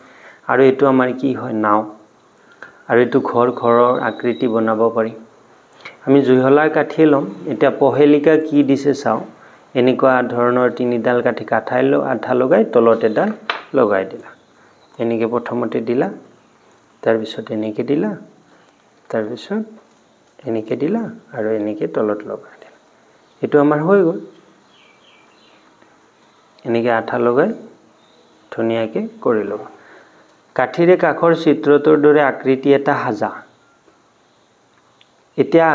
আৰু এইটো আমাৰ কি হয়, নাও, আৰু এইটো ঘৰ, ঘৰৰ আকৃতি বনাব পাৰি। আমি জুইশলাৰ কাঠিয়ে ল'ম। এতিয়া পহেলিকা কি দিছে চাওঁ, এনেকুৱা ধৰণৰ তিনিডাল কাঠি কাঠাই আঠা লগাই তলত এডাল লগাই দিলা, এনেকৈ প্ৰথমতে দিলা, তাৰপিছত এনেকৈ দিলা, তাৰপিছত এনেকৈ দিলা আৰু এনেকৈ তলত লগাই দিলা, এইটো আমাৰ হৈ গ'ল। এনেকৈ আঠা লগাই ধুনীয়াকৈ কৰি ল'বা। কাঠিৰে কাষৰ চিত্ৰটোৰ দৰে আকৃতি এটা সাজা। এতিয়া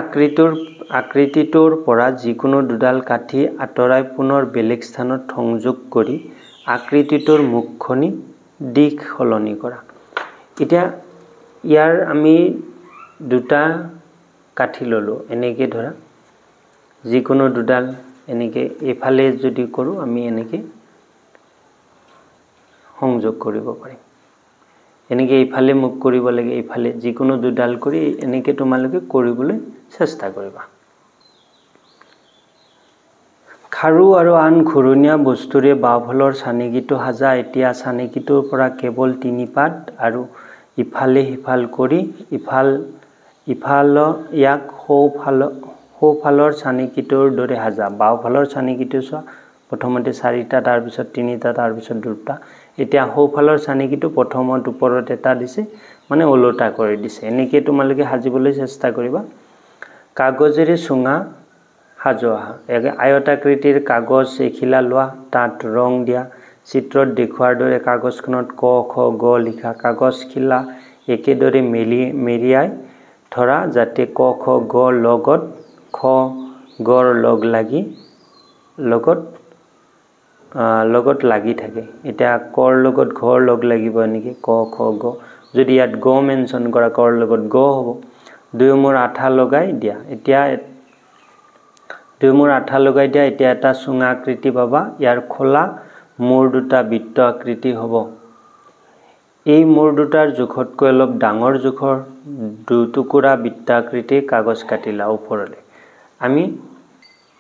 আকৃতিটোৰ পৰা যিকোনো দুডাল কাঠি আঁতৰাই পুনৰ বেলেগ স্থানত সংযোগ কৰি আকৃতিটোৰ মুখখনি দিশ সলনি কৰা। এতিয়া ইয়াৰ আমি দুটা কাঠি ল'লোঁ, এনেকৈ ধৰা যিকোনো দুডাল এনেকৈ এইফালে যদি কৰোঁ আমি এনেকৈ সংযোগ কৰিব পাৰিম, এনেকৈ এইফালে মুখ কৰিব লাগে, এইফালে যিকোনো দুডাল কৰি এনেকৈ তোমালোকে কৰিবলৈ চেষ্টা কৰিবা। খাৰু আৰু আন ঘূৰণীয়া বস্তুৰে বাওঁফালৰ চানেকিটো সাজা। এতিয়া চানেকিটোৰ পৰা কেৱল 3 পাত আৰু ইফালে সিফাল কৰি ইফাল ইয়াক সোঁফালৰ চানেকিটোৰ দৰে সাজা। বাওঁফালৰ চানেকিটো চোৱা, প্ৰথমতে 4টা, তাৰপিছত 3টা, তাৰপিছত 2টা। এতিয়া সোঁফালৰ চানেকিটো প্ৰথমত ওপৰত এটা দিছে, মানে ওলোটা কৰি দিছে। এনেকৈ তোমালোকে সাজিবলৈ চেষ্টা কৰিবা। কাগজেৰে চুঙা সাজো আহা। আয়তাকৃতিৰ কাগজ এখিলা লোৱা, তাত ৰং দিয়া, চিত্ৰত দেখুওৱাৰ দৰে কাগজখনত ক খ গ লিখা। কাগজখিলা একেদৰে মেৰিয়াই ধৰা যাতে ক খ গ লগত খ গৰ লগ লাগি লগত লাগি থাকে। এতিয়া কৰ লগত ঘৰ লগ লাগিব, এনেকৈ ক খ গ, যদি ইয়াত গ মেনশ্যন কৰা কৰ লগত গ হ'ব। দুয়ো মূৰ আঠা লগাই দিয়া। এতিয়া দুয়ো মূৰ আঠা লগাই দিয়া, এতিয়া এটা চুঙা আকৃতি পাবা। ইয়াৰ খোলা মূৰ দুটা বৃত্ত আকৃতি হ'ব। এই মূৰ দুটাৰ জোখতকৈ অলপ ডাঙৰ জোখৰ দুটুকুৰা বৃত্তাকৃতিৰ কাগজ কাটিলা ওপৰলৈ। আমি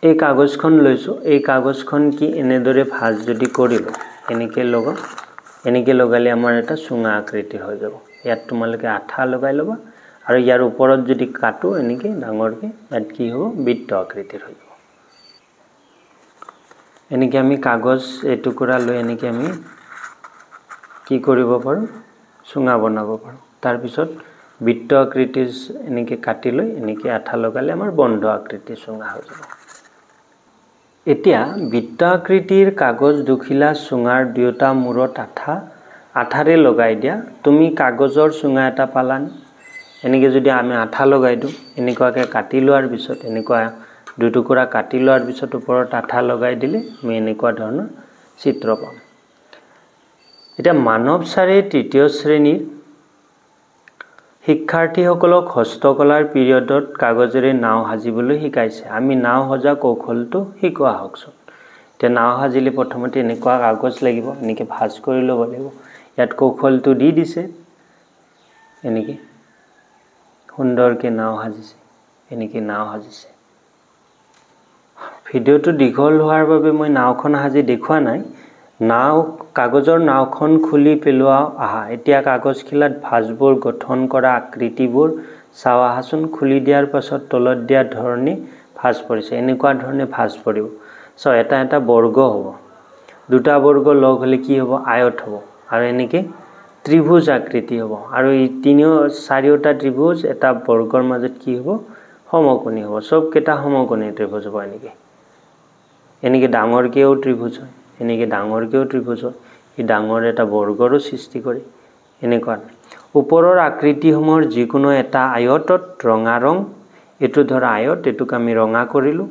এই কাগজখন লৈছোঁ, এই কাগজখন কি এনেদৰে ভাঁজ যদি কৰিলোঁ, এনেকৈ লগাওঁ, এনেকৈ লগালে আমাৰ এটা চুঙা আকৃতি হৈ যাব। ইয়াত তোমালোকে আঠা লগাই ল'বা আৰু ইয়াৰ ওপৰত যদি কাটো এনেকৈ ডাঙৰকৈ, ইয়াত কি হ'ব, বৃত্ত আকৃতিৰ হৈ যাব। এনেকৈ আমি কাগজ এটুকুৰা লৈ এনেকৈ আমি কি কৰিব পাৰোঁ, চুঙা বনাব পাৰোঁ। তাৰপিছত বৃত্ত আকৃতিৰ এনেকৈ কাটি লৈ এনেকৈ আঠা লগালে আমাৰ বন্ধ আকৃতিৰ চুঙা হৈ যাব। এতিয়া বৃত্ত আকৃতিৰ কাগজ দুখিলা চুঙাৰ দুয়োটা মূৰত আঠাৰে লগাই দিয়া। তুমি কাগজৰ চুঙা এটা পালানে? এনেকৈ যদি আমি আঠা লগাই দিওঁ, এনেকুৱাকৈ কাটি লোৱাৰ পিছত, এনেকুৱা দুটুকুৰা কাটি লোৱাৰ পিছত ওপৰত আঠা লগাই দিলে আমি এনেকুৱা ধৰণৰ চিত্ৰ পাম। এতিয়া মানৱ ছাৰে তৃতীয় শ্ৰেণীৰ শিক্ষাৰ্থীসকলক হস্তকলাৰ পিৰিয়ডত কাগজেৰে নাও সাজিবলৈ শিকাইছে। আমি নাও সজা কৌশলটো শিকোৱা হওকচোন। এতিয়া নাও সাজিলে প্ৰথমতে এনেকুৱা কাগজ লাগিব, এনেকৈ ভাঁজ কৰি ল'ব লাগিব। ইয়াত কৌশলটো দি দিছে, এনেকৈ সুন্দৰকৈ নাও সাজিছে, এনেকৈ নাও সাজিছে। ভিডিঅ'টো দীঘল হোৱাৰ বাবে মই নাওখন সাজি দেখুওৱা নাই। নাও কাগজৰ নাওখন খুলি পেলোৱা আহা। এতিয়া কাগজখিলাত ভাঁজবোৰ গঠন কৰা আকৃতিবোৰ চাওঁ আহাচোন। খুলি দিয়াৰ পাছত তলত দিয়া ধৰণে ভাঁজ পৰিছে, এনেকুৱা ধৰণে ভাঁজ পৰিব। চ' এটা এটা বৰ্গ হ'ব, দুটা বৰ্গ লগ হ'লে কি হ'ব, আয়ত হ'ব, আৰু এনেকৈ ত্ৰিভুজ আকৃতি হ'ব। আৰু এই চাৰিওটা ত্ৰিভুজ এটা বৰ্গৰ মাজত কি হ'ব, সমকোণী হ'ব। চবকেইটা সমকোণী ত্ৰিভুজ হ'ব। এনেকৈ এনেকৈ ডাঙৰকৈও ত্ৰিভুজ হয়, এনেকৈ ডাঙৰকৈও ত্ৰিভুজ হয়, ই ডাঙৰ এটা বৰ্গৰো সৃষ্টি কৰে। এনেকুৱা ওপৰৰ আকৃতিসমূহৰ যিকোনো এটা আয়তত ৰঙা ৰং, এইটো ধৰা আয়ত, এইটোক আমি ৰঙা কৰিলোঁ।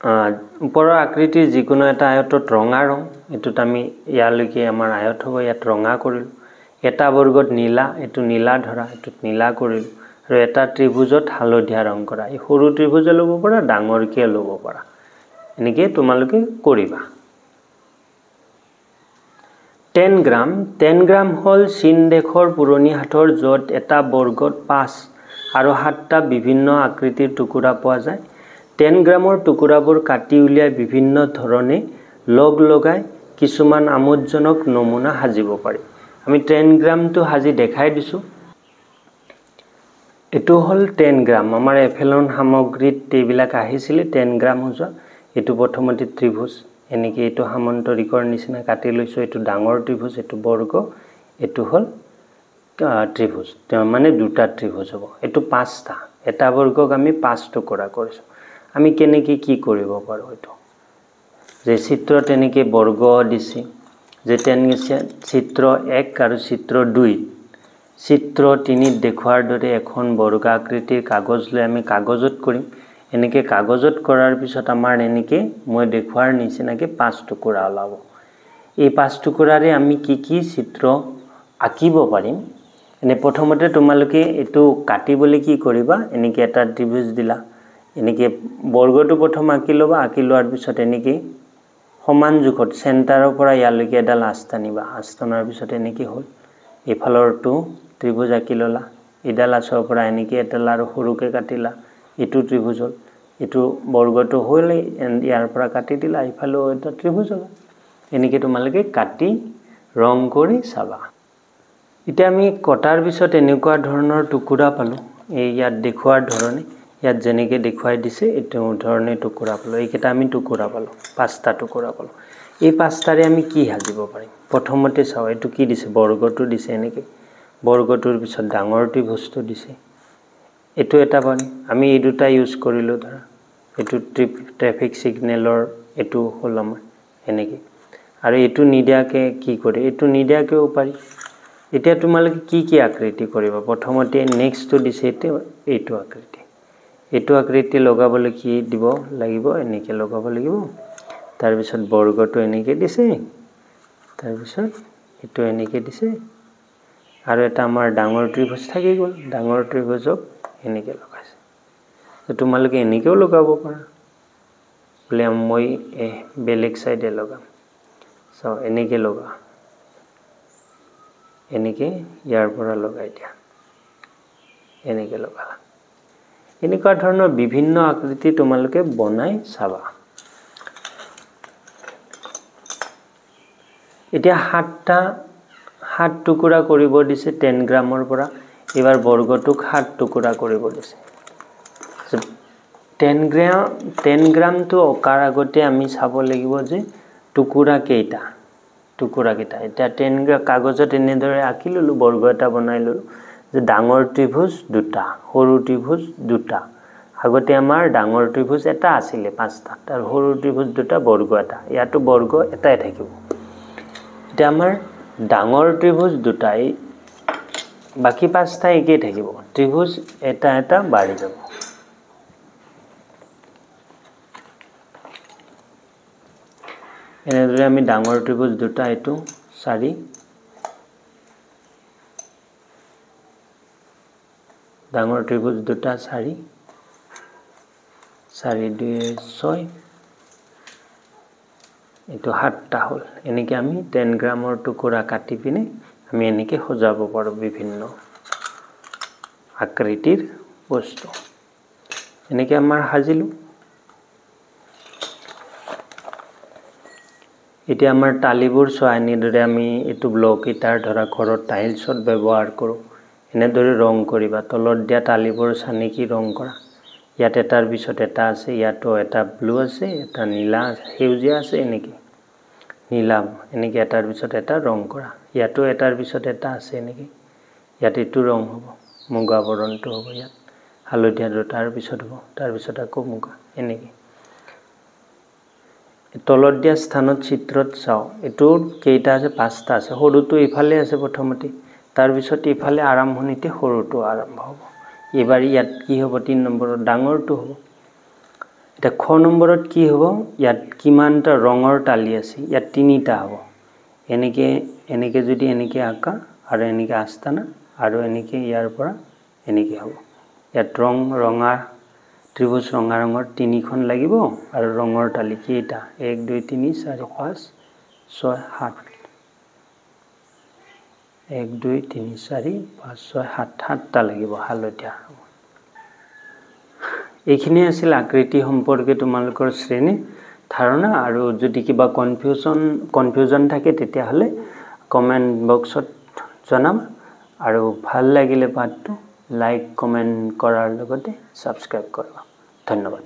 ওপৰৰ আকৃতিৰ যিকোনো এটা আয়তত ৰঙা ৰং, এইটোত আমি ইয়ালৈকে আমাৰ আয়ত হ'ব, ইয়াত ৰঙা কৰিলোঁ। এটা বৰ্গত নীলা, এইটো নীলা ধৰা, এইটোত নীলা কৰিলোঁ। আৰু এটা ত্ৰিভুজত হালধীয়া ৰং কৰা। এই সৰু ত্ৰিভুজে ল'ব পাৰা, ডাঙৰকৈ ল'ব পাৰা, এনেকৈ তোমালোকে কৰিবা। 10 গ্ৰাম। 10 গ্ৰাম হ'ল চীন দেশৰ পুৰণি সাঁথৰ, য'ত এটা বৰ্গত 5 আৰু 7টা বিভিন্ন আকৃতিৰ টুকুৰা পোৱা যায়। 10 গ্ৰামৰ টুকুৰাবোৰ কাটি উলিয়াই বিভিন্ন ধৰণে লগ লগাই কিছুমান আমোদজনক নমুনা সাজিব পাৰি। আমি 10 গ্ৰামটো সাজি দেখাই দিছোঁ। এইটো হ'ল 10 গ্ৰাম। আমাৰ এফেলন সামগ্ৰীত এইবিলাক আহিছিলে, 10 গ্ৰাম সজোৱা। এইটো প্ৰথমতে ত্ৰিভুজ, এনেকৈ এইটো সামন্তৰিকৰ নিচিনা কাটি লৈছোঁ। এইটো ডাঙৰ ত্ৰিভুজ, এইটো বৰ্গ, এইটো হ'ল ত্ৰিভুজ, মানে দুটা ত্ৰিভুজ হ'ব। এইটো পাঁচটা, এটা বৰ্গক আমি 5 টুকুৰা কৰিছোঁ। আমি কেনেকৈ কি কৰিব পাৰোঁ এইটো যে চিত্ৰত এনেকৈ বৰ্গ দিছে যে চিত্ৰ 1 আৰু চিত্ৰ 2, চিত্ৰ 3ত দেখুওৱাৰ দৰে এখন বৰ্গাকৃতিৰ কাগজ লৈ আমি কাগজত কৰিম। এনেকৈ কাগজত কৰাৰ পিছত আমাৰ এনেকৈ মই দেখুওৱাৰ নিচিনাকৈ 5 টুকুৰা ওলাব। এই 5 টুকুৰাৰে আমি কি কি চিত্ৰ আঁকিব পাৰিম? এনে প্ৰথমতে তোমালোকে এইটো কাটিবলৈ কি কৰিবা, এনেকৈ এটা ত্ৰিভুজ দিলা, এনেকৈ বৰ্গটো প্ৰথম আঁকি ল'বা। আঁকি লোৱাৰ পিছত এনেকৈ সমান জোখত চেণ্টাৰৰ পৰা ইয়ালৈকে এডাল আঁচ টানিবা। আঁচ টনাৰ পিছত এনেকৈ হ'ল। এইফালৰটো ত্ৰিভুজ আঁকি ল'লা, এইডাল আঁচৰ পৰা এনেকৈ এডাল আৰু সৰুকৈ কাটিলা, এইটো ত্ৰিভুজ হ'ল। এইটো বৰ্গটো হ'ল, ইয়াৰ পৰা কাটি দিলা, এইফালেও এটা ত্ৰিভুজ হ'ল। এনেকৈ তোমালোকে কাটি ৰং কৰি চাবা। এতিয়া আমি কটাৰ পিছত এনেকুৱা ধৰণৰ টুকুৰা পালোঁ। এই ইয়াত দেখুওৱাৰ ধৰণে, ইয়াত যেনেকৈ দেখুৱাই দিছে, এইটো ধৰণে টুকুৰা পালোঁ। এইকেইটা আমি টুকুৰা পালোঁ, 5টা টুকুৰা পালোঁ। এই 5টাৰে আমি কি সাজিব পাৰিম? প্ৰথমতে চাওঁ, এইটো কি দিছে? বৰ্গটো দিছে এনেকৈ। বৰ্গটোৰ পিছত ডাঙৰ ত্ৰিভুজটো দিছে। এইটো এটা পাৰিম আমি, এই দুটা ইউজ কৰিলোঁ ধৰা। এইটো ট্ৰেফিক ছিগনেলৰ এইটো হ'ল আমাৰ এনেকৈ। আৰু এইটো নিদিয়াকৈ কি কৰে? এইটো নিদিয়াকৈও পাৰি। এতিয়া তোমালোকে কি কি আকৃতি কৰিবা? প্ৰথমতে নেক্সটটো দিছে এইটো, এইটো আকৃতি। এইটো আকৃতি লগাবলৈ কি দিব লাগিব? এনেকৈ লগাব লাগিব। তাৰপিছত বৰ্গটো এনেকৈ দিছে, তাৰপিছত এইটো এনেকৈ দিছে, আৰু এটা আমাৰ ডাঙৰ ত্ৰিভুজ থাকি গ'ল। ডাঙৰ ত্ৰিভুজক এনেকৈ লগাইছে। তোমালোকে এনেকৈও লগাব পাৰা। বোলে মই বেলেগ চাইডে লগাম, চাওঁ, এনেকৈ লগা, এনেকৈ ইয়াৰ পৰা লগাই দিয়া, এনেকৈ লগালা। এনেকুৱা ধৰণৰ বিভিন্ন আকৃতি তোমালোকে বনাই চাবা। এতিয়া 7টা, 7 টুকুৰা কৰিব দিছে 10 গ্ৰামৰ পৰা। এইবাৰ বৰ্গটোক 7 টুকুৰা কৰিব দিছে। 10 গ্ৰাম, 10 গ্ৰামটো অঁকাৰ আগতে আমি চাব লাগিব যে টুকুৰা কেইটা, টুকুৰা কেইটা। এতিয়া 10 গ্ৰাম কাগজত এনেদৰে আঁকি ল'লোঁ, বৰ্গ এটা বনাই ল'লোঁ যে ডাঙৰ ত্ৰিভুজ দুটা, সৰু ত্ৰিভুজ দুটা। আগতে আমাৰ ডাঙৰ ত্ৰিভুজ এটা আছিলে পাঁচটাত, আৰু সৰু ত্ৰিভুজ দুটা, বৰ্গ এটা। ইয়াতো বৰ্গ এটাই থাকিব। এতিয়া আমাৰ ডাঙৰ ত্ৰিভুজ দুটাই, বাকী 5টা একেই থাকিব, ত্ৰিভুজ এটা এটা বাঢ়ি যাব। এনেদৰে আমি ডাঙৰ ত্ৰিভুজ দুটা, এইটো চাৰি, ডাঙৰ ত্ৰিভুজ দুটা চাৰি, চাৰি দুই ছয়, এইটো 7টা হ'ল। এনেকৈ আমি 10 গ্ৰামৰ টুকুৰা কাটি পিনে আমি এনেকৈ সজাব পাৰোঁ বিভিন্ন আকৃতিৰ বস্তু। এনেকৈ আমাৰ সাজিলোঁ। এতিয়া আমাৰ টালিবোৰ চোৱা, এনেদৰে আমি এইটো ব্লক ইটাৰ ধৰা ঘৰত টাইলছত ব্যৱহাৰ কৰোঁ, এনেদৰে ৰং কৰিবা। তলত দিয়া টালিবোৰ চানেকি ৰং কৰা। ইয়াত এটাৰ পিছত এটা আছে, ইয়াতো এটা ব্লু আছে, এটা নীলা সেউজীয়া আছে, এনেকৈ নীলা, এনেকৈ এটাৰ পিছত এটা ৰং কৰা। ইয়াতো এটাৰ পিছত এটা আছে এনেকৈ। ইয়াত এইটো ৰং হ'ব, মুগা বৰণটো হ'ব, ইয়াত হালধীয়াটো তাৰ পিছত হ'ব, তাৰপিছত আকৌ মুগা, এনেকৈ। তলত দিয়া স্থানত চিত্ৰত চাওঁ, এইটো কেইটা আছে? 5টা আছে। সৰুটো ইফালে আছে প্ৰথমতে, তাৰপিছত ইফালে আৰম্ভণিতে সৰুটো আৰম্ভ হ'ব। এইবাৰ ইয়াত কি হ'ব? 3 নম্বৰত ডাঙৰটো হ'ব। এতিয়া খ নম্বৰত কি হ'ব? ইয়াত কিমানটা ৰঙৰ তালি আছে? ইয়াত 3টা হ'ব। এনেকৈ এনেকৈ যদি এনেকৈ আঁকা আৰু এনেকৈ আস্তানা আৰু এনেকৈ ইয়াৰ পৰা এনেকৈ হ'ব। ইয়াত ৰং ৰঙা ত্ৰিভুজ ৰঙা ৰঙৰ 3খন লাগিব আৰু ৰঙৰ তালি কেইটা? 1 2 3 4 5 6 7। 1 2 3 4 5 6 7, 7টা লাগিব হালধীয়া। এইখিনি আছিল আকৃতি সম্পৰ্কে তোমালোকৰ শ্ৰেণী ধাৰণা। আৰু যদি কিবা কনফিউজন থাকে তেতিয়াহ'লে কমেণ্ট বক্সত জনাম। আৰু ভাল লাগিলে পাঠটো লাইক কমেণ্ট কৰাৰ লগতে ছাবস্ক্ৰাইব কৰিবা। ধন্যবাদ।